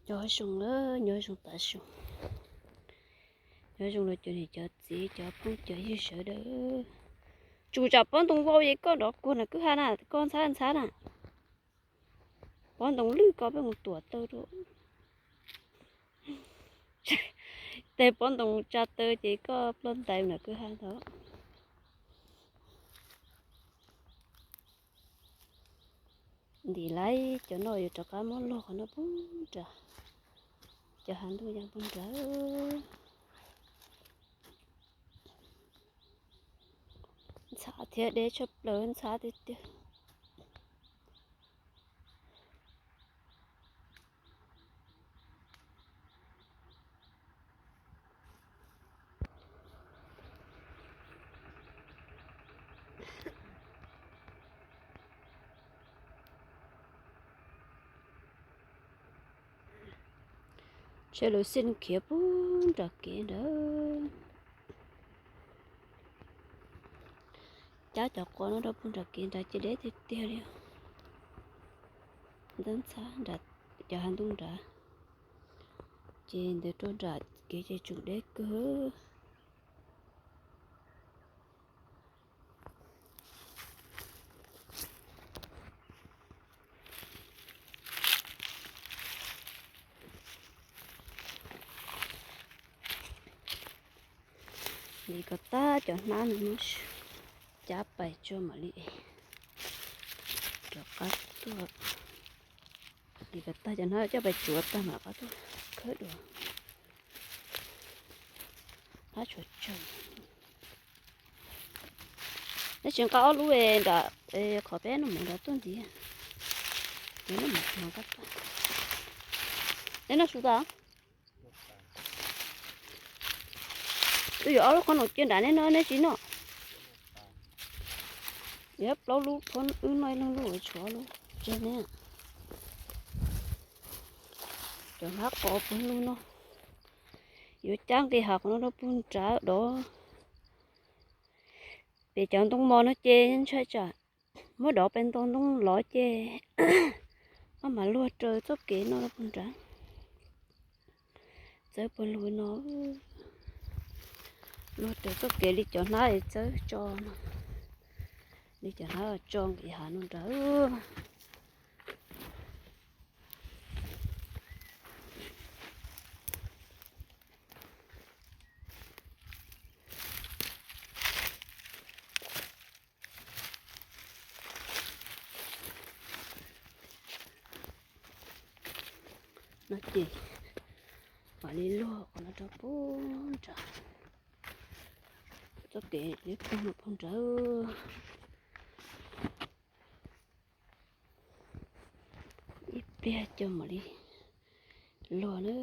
Nyob zoo lawm, nyob zoo tav su. Nyob zoo rau cov niam cov txiv, cov phooj cov ywg sawv daws. Tsum tsam pob ntoo vau es koj nrov kuag nram kwj ha na, koj ntxhab ntxhab na. Pob ntoo lwj koj peb mus tuam taw rau. Tej pob ntoo tsa taw ces koj ploj ntais nram kwj ha ntawd. Ntim lawm cov no yuav rov qab muab luag qhov no pub nrad. Cov hav ntuj ya pub nrad. Ntxhab thiab deb tshaj plaws, ntxhab tiag tiag. Tshe lawv xij khiav pug nram kev nrad. Cab cov quav no rau pug nram kev nrad ces deb tiag tiag li. Ntxhab ntxhab nram cov hav ntuj nrad, ces ntawd rau nram kev ces tsum deb kawg. Lim kom tag cov hnab no muab cab pais tso mam li es rov qab tuaj. Lim kom tag cov hnab coj pais tsuav tag mam rov qab tuaj khawb dua. Hnab tshuav tsawg. Neb tsis nqa ob lub nram qhov peb noj mov nrad tuaj ntxiv. Neb noj su tas. Wb yuav ob lub qhob noom cia nram neb noj, neb tsis noj. Yuav plaub lub phob wb noj ib leeg lub, tshuav lub tseg ne. Cov hnab qos puag lub no. Yuav cab nqis hav qhov no rau pug nrad dov. Pem cov ntoo mos no ces ntshai tsam muab dov pem ntoo ntoo lov ces maj mam luag raws txoj kev no rau pug nrad. Txawb puag lug no, luag raws txoj kev li cov hnab es txawb tso no, li cov hnab tso nqis hav no nrad. No ces mam li luag qhov no rau pug nrad. Txoj kev liab ploog no pug nrad. Ib pliag coj mam li luag na.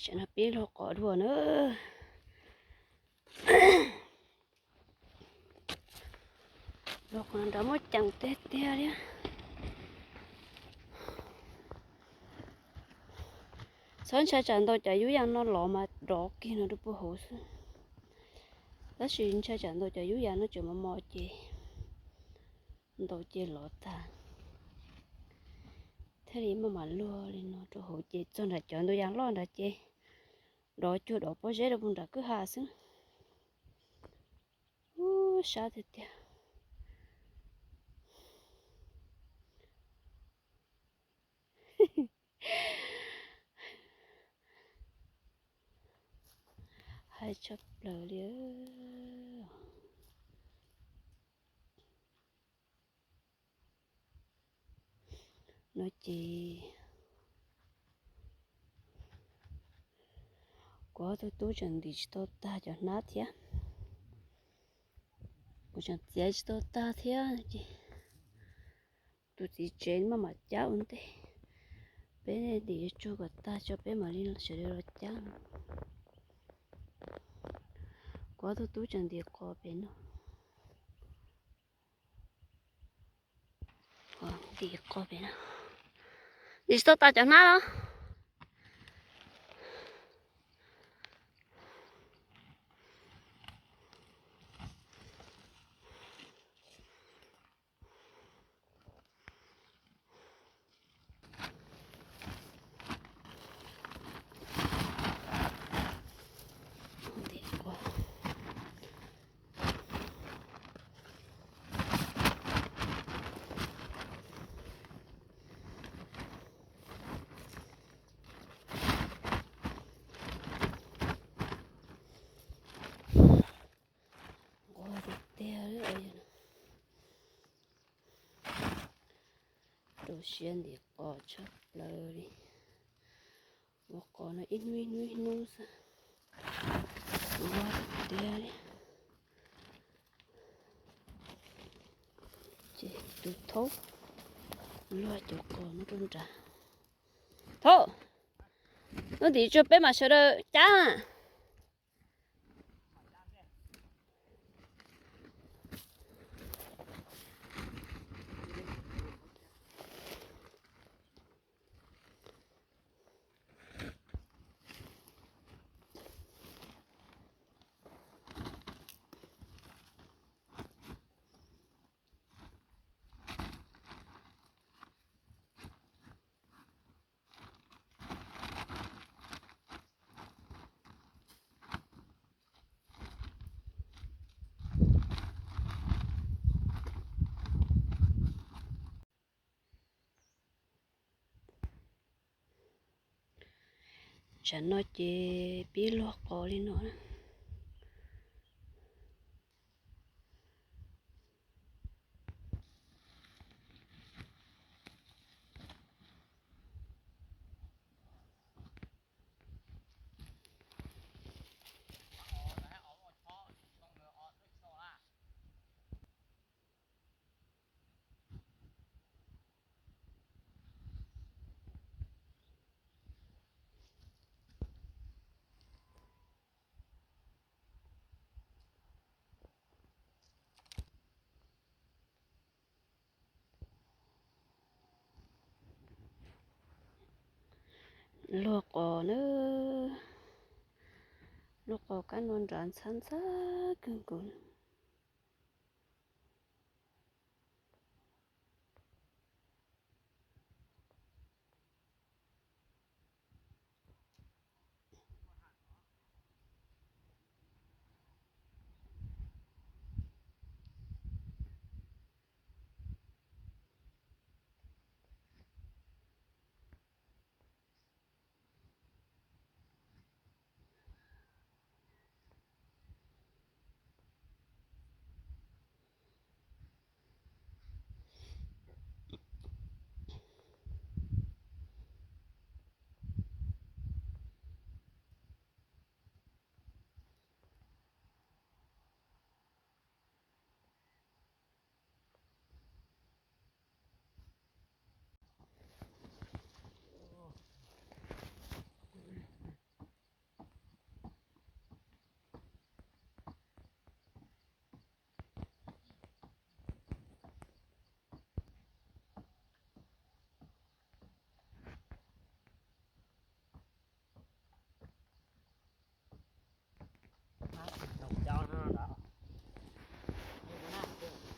Tsam no pib luag qos dua na. Luag qos nrad muab ceem tiag tiag li. Txhob ntshai tsam ntaus cov yub yas no los mas dov kiag no rau puag hauv xwb. Tab sis ntshai tsam ntaus cov yub yas no tseem mos mos ces ntaus ces lov tag. Thiaj li maj mam luag li no rau hauv ces txog nram cov ntoo yas loj nrad ces dov cuag dov pob zeb rau puag nram kwj ha xwb. Ub, sab tiag tiag. Haib tshaj plaws li. No ces kuv ob tug tub tseem ntim tsis tau tag cov hnab thiab. Kuv tseem txiav tsis tau tag thiab ces tus txiv tsev maj mam cab ua ntej. Peb ntim tsuag kom tag tso peb mam li sawv daws los cab. Kuv ob tug tub tseem ntim qos pem no. Ntim qos pem no. Ntim tsis tau tas cov hnab los. rau siab ntim qos tshaj plaws li. Ua qos no ib hnub ib hnub ib hnub xwb, ua tiag li. Ces tus thaub luag cov qos no rau nrad. Thaub, hnub tim tsua peb mam sawv daws cab. Tsam no ces pib luag qos li no. Luag qos na, luag qos kab no nrad ntxhab ntxhab kawg nkaus.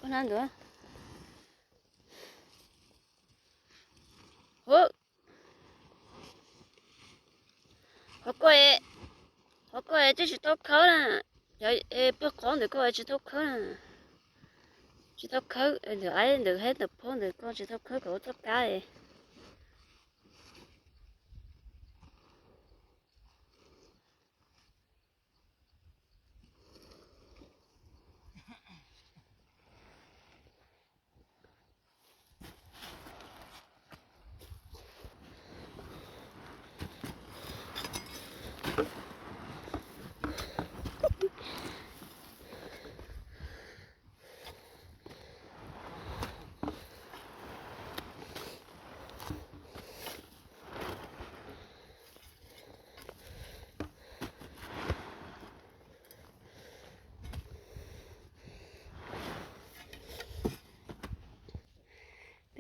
Ua na ntawd. Hu, qhov ko, qhov ko twb tsis tau khawb na. Yog pw qhov ntawd ko tsis tau khawb na. Tsis tau khawb ntawm aib ntawm haib ntawm phob ntawd ko tsis tau khawb kom ua txoj kab.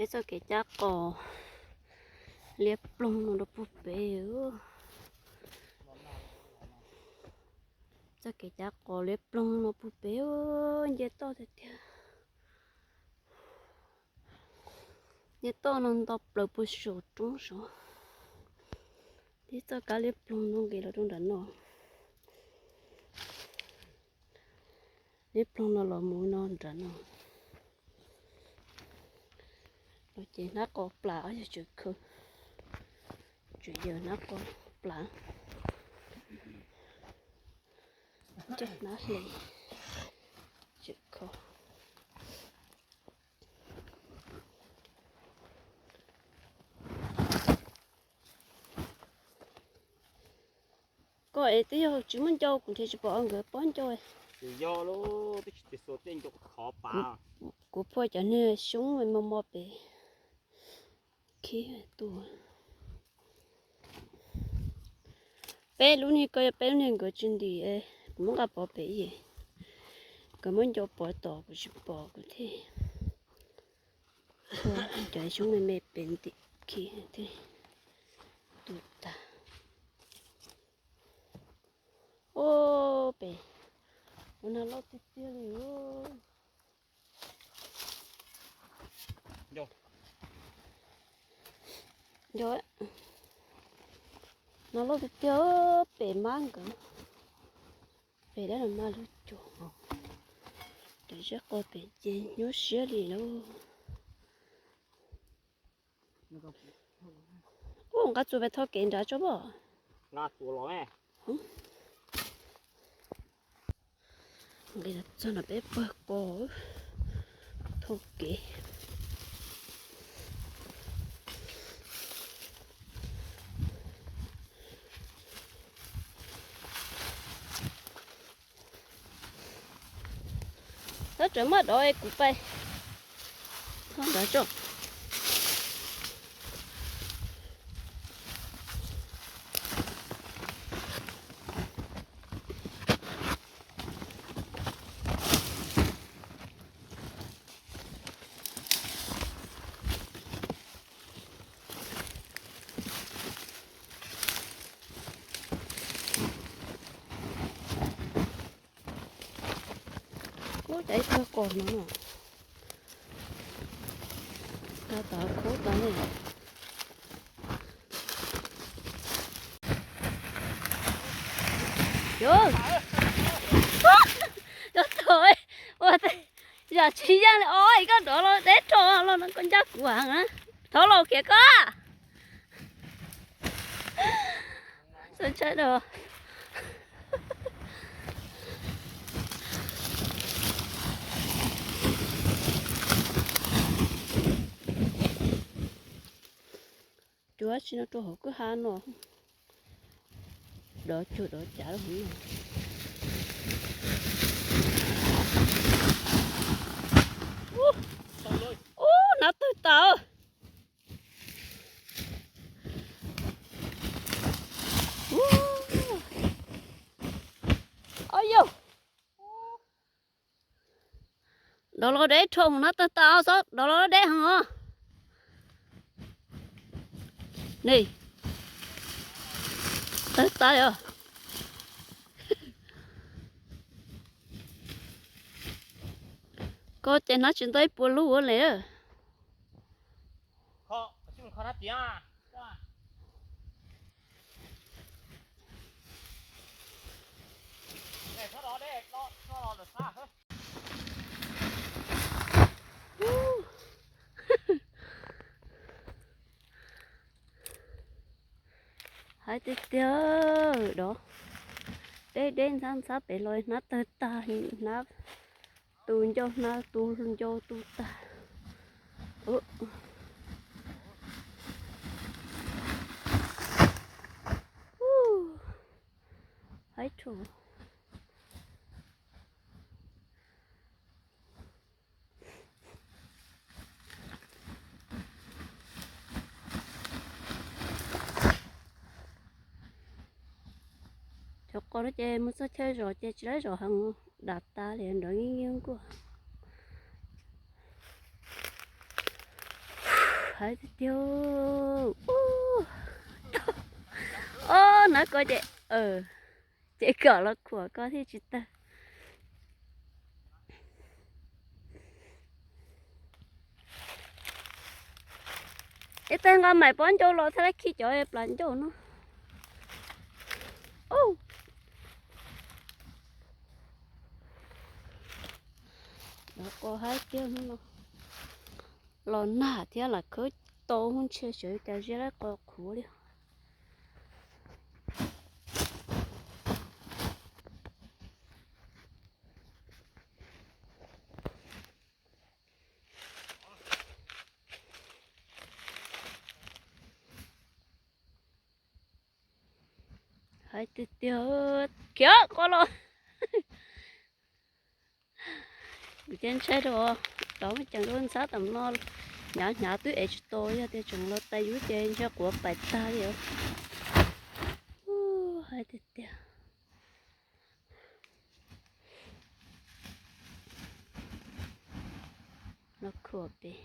Peb txoj kev cab qos liab ploog no rau puag pem. Txoj kev cab qos liab ploog no puag pem, nce toj tiag tiag. Nce toj no nto plaws puag saum roob saud. Tib txoj kab liab ploog no nqis los rau nram no. Liab ploog no los mus no nram no. Los ces hnab qos plas, yog tseem khaws, tseem yawm hnab qos plas, coj hnab hle tseem kho. Es twb yog tsis muaj ncau kuv nrhiav tsis pom nkawd pob ncau. Tus yog lub twb tsis tias xuas tej ncau thov pav. Kuv phua cov niag xyoob mos mos pem khib tua. Peb lub niag ko yog peb lub niag nkawd tsis ntim, kuv muab nqa pov pem ib yam. Nkawd muab ncau pov tom kuv tsis pom kuv thiaj phua cov xyoob me me pem ntim khib thiaj tu tag. Ub, pem ua no loj tiag tiag li. Nco, no loj tiag tiag, pem mab nkawd, pem dab no mab lub cuag, cov zeb qos pem ces nyuaj siab li lauj. Ub, nqa txuas pem tho kev nrad tso pom. Nqis txog no peb pawg qos thau kev. Tab tseem muaj dov es kuv pais tho nrad tso. Ub, cov ib tug qos no, tau tod khub tod ne. Yuav, yuav thaum ua yam tsis yeej li os, koj dov los deb rho los no koj ncaj kuv heev na. Thov los khiav koj. Xav ntshai dua. Cuav tsis no rau hauv kwj ha no. Dov cuag dov cav lawm hauv no. Ub, hnab tawg tas. Au yau. Dov los deb rho mus no, tawg tas xwb, dov los deb heev os. Ni, tawg tas os. Koj ces hnab tsis nto ib puas lub ua li. Haib tiag tiag dov. Deb deb ntxhab ntxhab pem los hnab tawg tag, hnab tu ncauj hnab tu ncauj tu tag. Haib rau. Cov qos no ces mus txog chaw zom ces tsis laib zom heev, dam tas li nrov nyiab nyiab nkuaj. Haib tiag tiag. Ob, hnab ko ces, ces kom los khuam ko thiaj tsis tawg. Es tag nqa maim pob ncauj los txhaj le khi cov plas ncauj no. Ub, qos haib tiag no. Los nag thiab lam khawb tau hnub ntshe sawv cas ziab lab qos qhuav li. Tiag tiag, khiav qos los. Kuv thiaj ntshai rau, rov muab ceev lub ntxhab tom no, hnyav hnyav twb ev tsis tau, yog tias tseem los tais yub ces ntshai quav pais tag li os. Hais tiag tiag. Los khuam pem.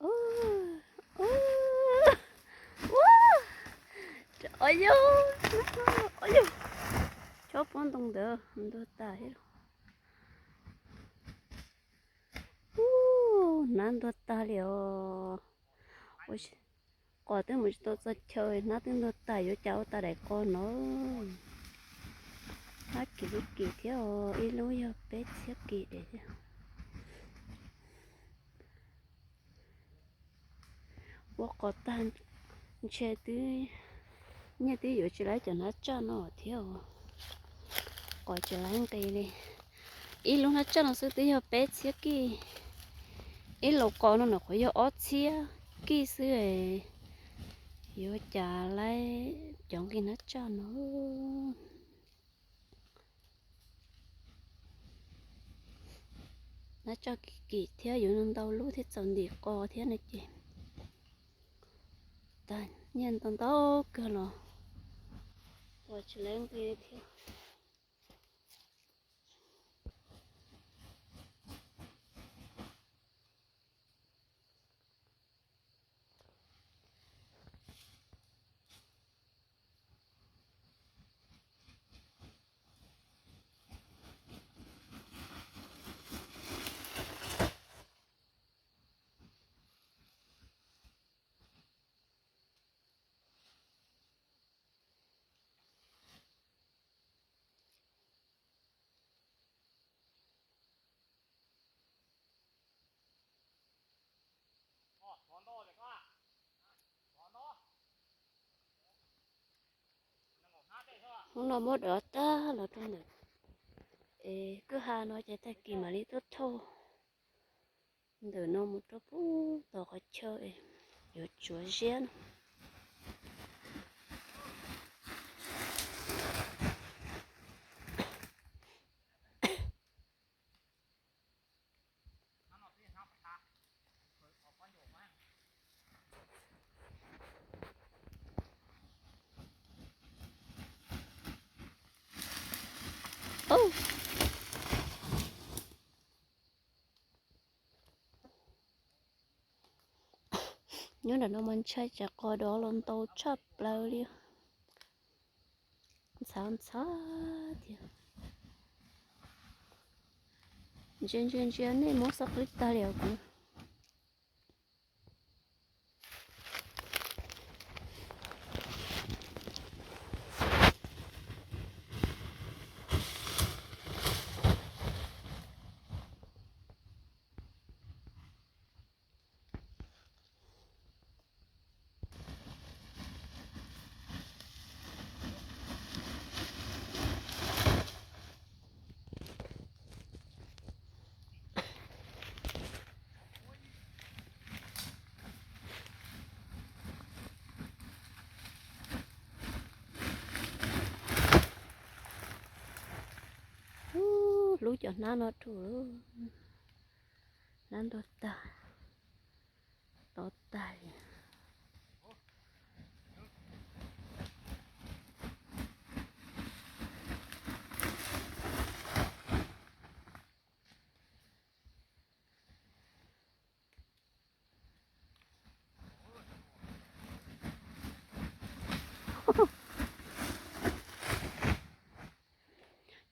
Ua, ua, ua, yog, ua, yog, chob pob ntoo ntawd ntuag tas thiab. Hnab ntuag tag li os. Qos twb mus tsis tau txog chaw, hnab twb ntuag tag, yuav cas ua tau daim qos no. Hnab kim li kim thiab os, ib lub yog peb txhiab kim dev thiab. Ua qos tag ntshe twb, nyiaj twb yuav tsis laib cov hnab tsaj no thiab os. Qos tsis laib nqi li. Ib lub hnab tsaj no xwb twb yog peb txhiab kij. Ib laus qos no no qhuav yog ob txhiab kij xwb. Yuav cas laib cov nqi hnab tsaj no. Hnab tsaj kim kim thiab, yuav ntau lub thiab txaus ntim qos thiab no ces tag nyiaj ntau ntau kawg los ua tsis laib nqi thiab. Hnub no muab dov tag los rau ntawm es kwj ha no ces tag kis mam li tuaj thauj ntawm no mus rau pub tom qhov chaw es yuav tsuav ziab no. Nyob nram no mas ntshai tsam qos dov los ntau tshaj plaws li. Ntxhav ntxhav tiag. Ntsia ntsia ntsia nej muab xub qwb tag li os kuv. Cov hnab no rau lawm, hnab ntuag tag, to tag li.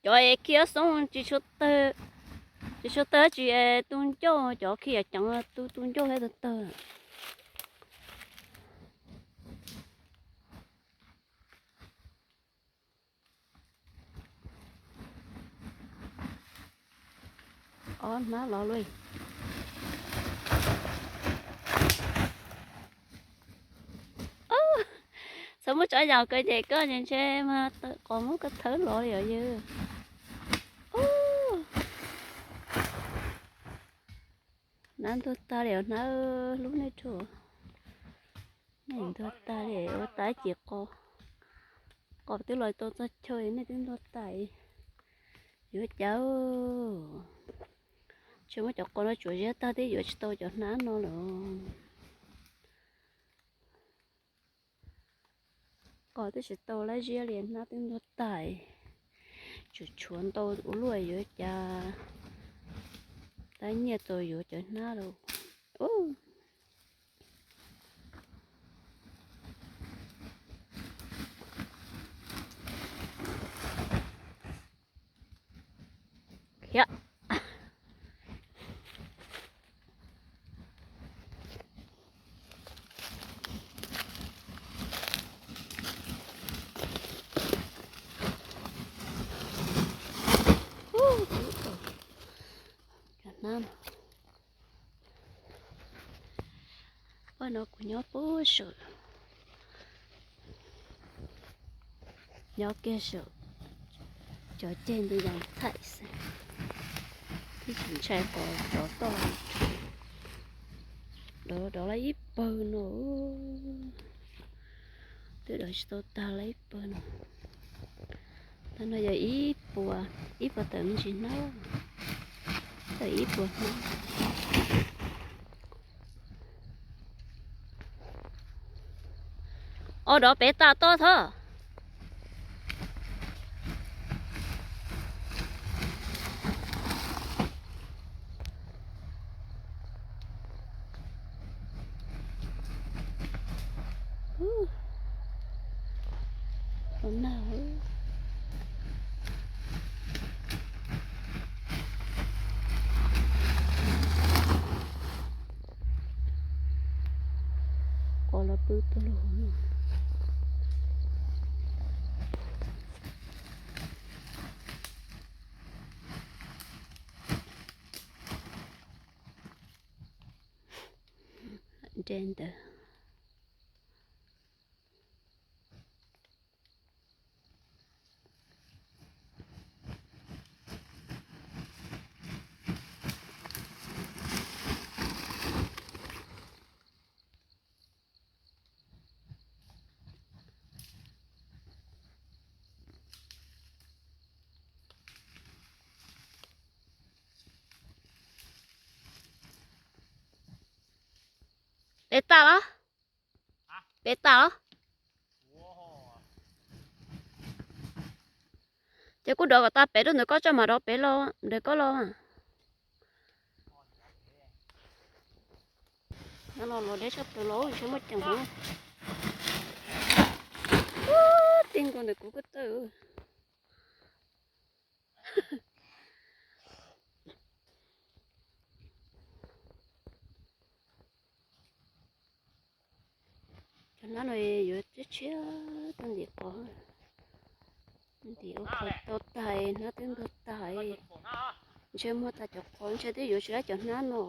Cov es khiav xoob tsis tshua tawg, tsis tshua tawg tsis tu ncauj, cov khiav ceev tu tu ncauj thiab tawg tawg. Ob hnab los lawm. Txhob muab tsob yas kaw ces koj ntshe mas qos muab koj thawb los li os yawg. Hnab ntuag tag li os hnab, hlub nej tsuag. Nej ntuag tag li, ua tau ib ce qos, qos twb los tau txog chaw nej twb ntuag tag. Yuav cas, tsis muab cov qos no tsuav ziab tag twb yuav tsis tau cov hnab no lawm. Qos twb tsis tau lab ziab li, hnab twb ntuag tag. Tsum tshuav ntau ua luaj, yuav cas tab nyiaj txaus yuav cov hnab lawm. Khiav. Pab no kuv nyob puag saum, nyob kiag saum cov ceg ntoo yas thaim xwb, twb tsis ntshai qos rov toj. Dov dov lawm ib pawg no, twb dov tsis tau tag lawm ib pawg no. Tab no yog ib puas, ib puas tawm me ntsis hnab, tawm ib puas hnab. Os, dov pem tas toj thov. Qos los pw tuag lug. Nre ntawd. Pem tas los? Pem tas los? Ces kuj dov kom tas pem rau ntawm koj tso mas dov pem los ntawm koj los. Los deb tshaj plaws los tsis muaj ceem heev. Tij nkaus ntawm kuv ko taw. Cov hnab no yuav tshiab tshiab tau ntim qos, ntim ua qhov tau tag, hnab twb ntuag tag, ntshe muag tag cov qos ntshe twb yuav tsis lab cov hnab no.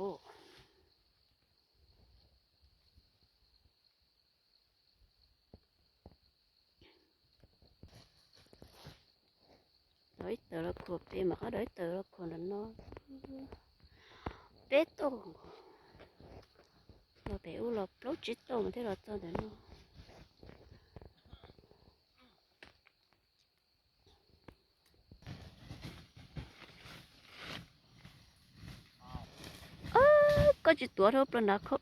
Dov ib tawm los khuam pem mas qab dov ib tawm los khuam ntawm no. Peb tauj, los pem ub los plaub tsib tauj mas thiaj los txog ntawm no. Tsis tuav dhau plaws nrav khau.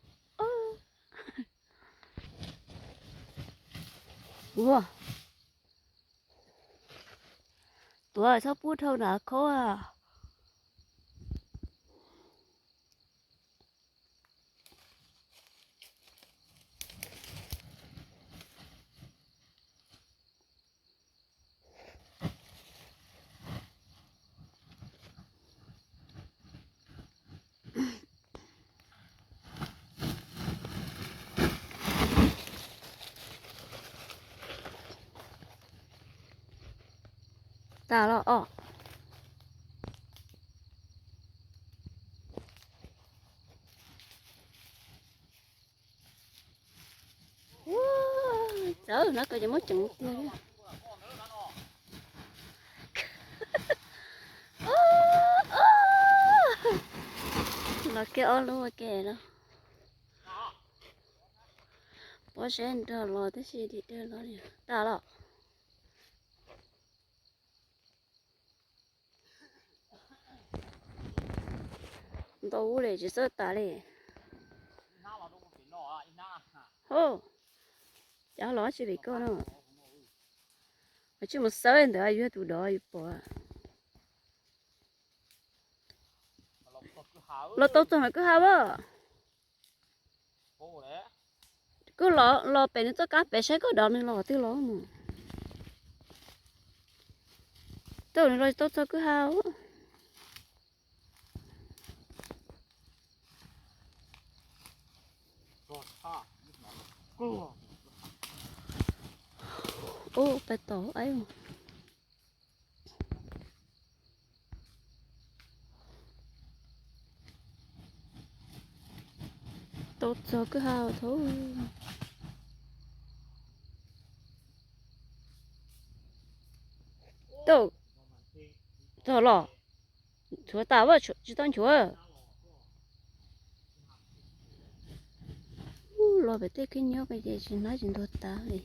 Ua, tuav txhob pub dhau nrav khau a. Tas los os. Txawv no koj ces muab tseem tiag li. Los kiag ob lub ua ke no. Pob zeb nrog los tab sis dim dawg los li. Tas los. Ntau ub li tsis txawj tas li. Hos, cas los tsis li koj no. Mas tsis mus xawb ntawd yuav tus dov yus pom. Los tau txog nram kwj ha as. Koj los pem nws txoj kab pem saib koj dov nws los twg los mus. Tau nws los tau txog kwj ha. Ub, pais tod aib. Tau txog kwj ha thaum. Tau txog los. Nchuav tas, tsis tau nchuav. Los pem tej khib nyob ces tsis hnab tsis ntuag tas li.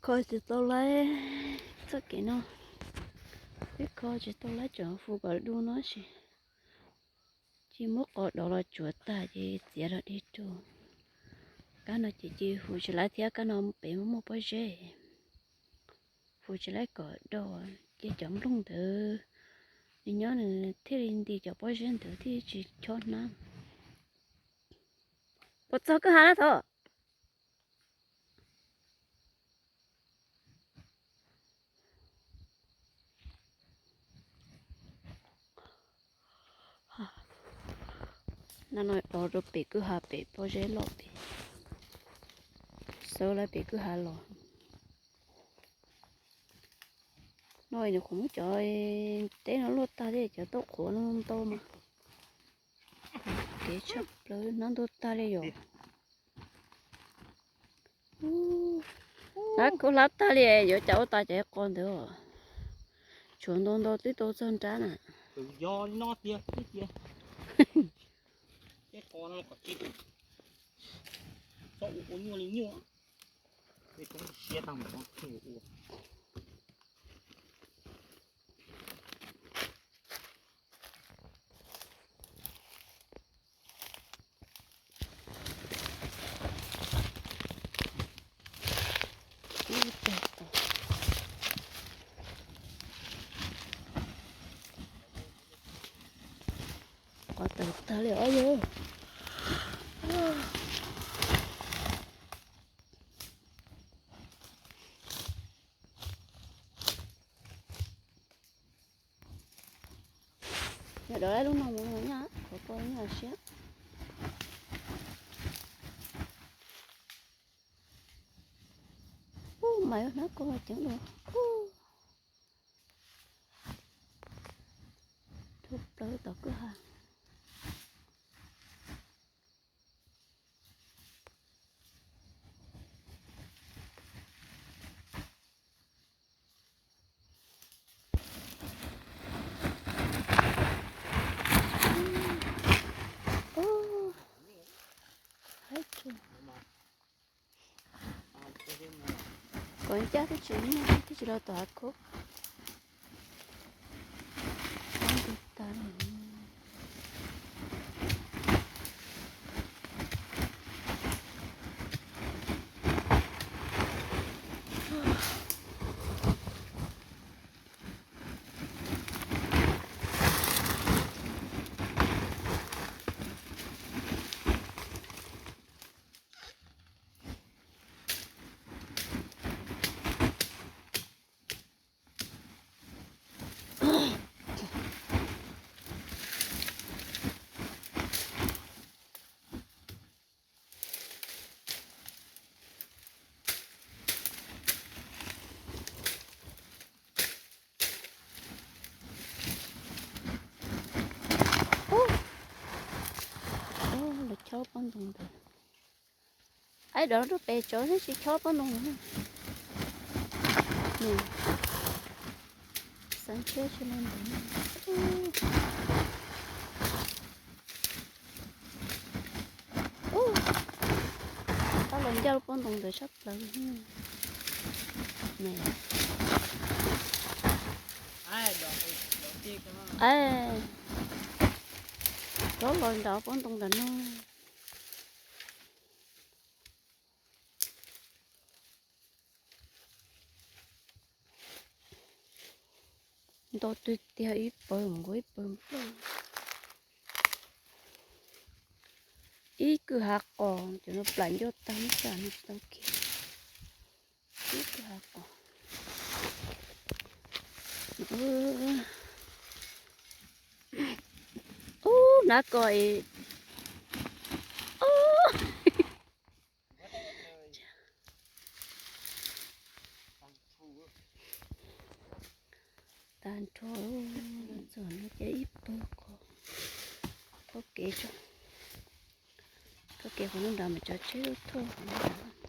Kho tsis tau laib txoj kev no, twb kho tsis tau laib, tseem hu kom du no sis. Cia muab qos dov los tsuav tag ces txiav rau dej rau. Kab no ces cia hu tsis laib thiab, kab no pem muaj muaj pob zeb. Hu tsis laib kom dau, ces cov nplooj ntawd nws nyob nws thiaj li nti cov pob zeb ntawd thiaj tsis chob hnab. Puas txog kwj ha na thaum? No no dov rau pem kwj ha pem pob zeb loj pem. Xawb lawv pem kwj ha los. No nws qhuav muab cov teb no luaj tag thiab, cov tauj qhuav no ntau mas. Kev tshaj plaws hnab ntuag tag li yom. Hlab kub hlab tag li, yuav cas ua tas cov qos ntawd. Tshuav ntau ntau twb tau txog nrab na. Yog li no tiag tiag. Tej qos no kom tsis txhob ua ua nyuaj li nyuaj. Tej tub siab tag mus txhob ua. Qos tawm tag li os yog. Yog dov lub no mus nyaj, qhov ko nyaj siab. Ub, mas yuav hnab ko ceev dua. Ub, rau plaws tom kwj ha. Kom ncaj twb tsis muaj, twb tsis los tom hav khub. Ub, lawv chob pob ntoo ntawd. Aib, dov rau pem tsov thiab tsis chob pob ntoo. Xav ntshiab tsis los ntawd. Tab los ncaj lub pob ntoo ntawd sab plaws. Rov los nrad pob ntoo ntawm no. Ntau tiag tiag, ib pawg nkaus ib pawg nplej. Ib kwj hav qos, cov no plam ncauj tag ib tsam no tsis tau khiav. Ib kwj hav qos. Ub, nab ko es. Tag nrho, txog no ces ib pawg qos. Taug kev tso, taug kev qhov no nrad mas cov tsheb lub thoj qhov no nrad.